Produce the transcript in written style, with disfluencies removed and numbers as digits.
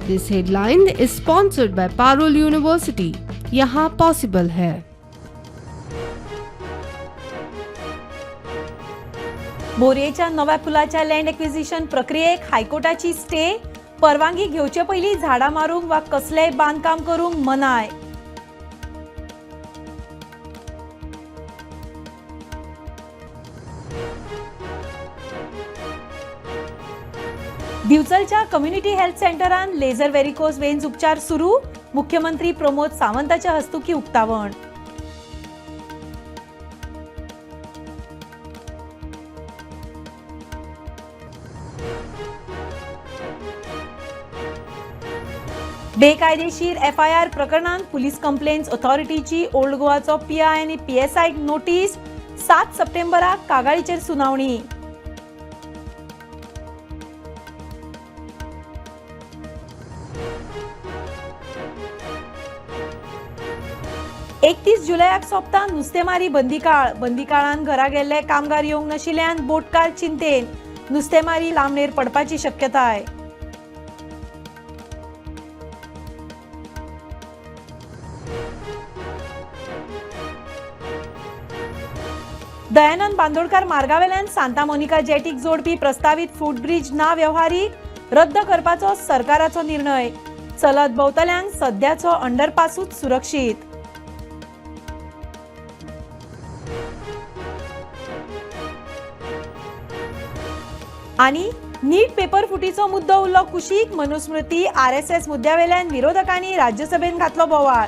This headline is sponsored by Parul University. यहाँ possible है। बोरयेच्या नव्या पुलाच्या लँड एक्विजिशन प्रक्रियेक हायकोर्टाची स्टे. परवानगी घेवचे पयलीं झाडां मारूंक वा कसलेंय बांदकाम करूंक मनाय. दिवचलच्या कम्युनिटी हेल्थ सेंटरान लेझर वेरिकोज वेन्स उपचार सुरू. मुख्यमंत्री प्रमोद सावंताच्या हस्तुकी उक्तावण. बेकायदेशीर एफआयआर प्रकरणात पुलीस कंप्लेंट्स ऑथॉरिटीची ओल्ड गोवाचो पीआय आनी पीएसआयक नोटीस. 7 सप्टेंबराक कागाळीचेर सुनावणी. 31 जुलयाक सोंपता नुस्तेमारी बंदीकाळ. बंदीकाळान घरा गेल्ले कामगार येवंक नाशिल्ल्यान बोटकार चिंतेन. नुस्तेमारी लांबणेर पडपाची शक्यताय. दयानंद बांदोडकर मार्गावेल्यान सांता मोनिका जेटीक जोडपी प्रस्तावीत फूटब्रीज ना व्यवहारीक, रद्द करपाचो सरकाराचो निर्णय. चलत भोंवतल्यांक सद्याचो अंडरपासूच सुरक्षीत. आनी नीट पेपर फुटीचो मुद्दो उरलो कुशीक. मनुस्मृती आरएसएस मुद्द्यावेल्यान विरोधकांनी राज्यसभेन घातलो बोवाळ.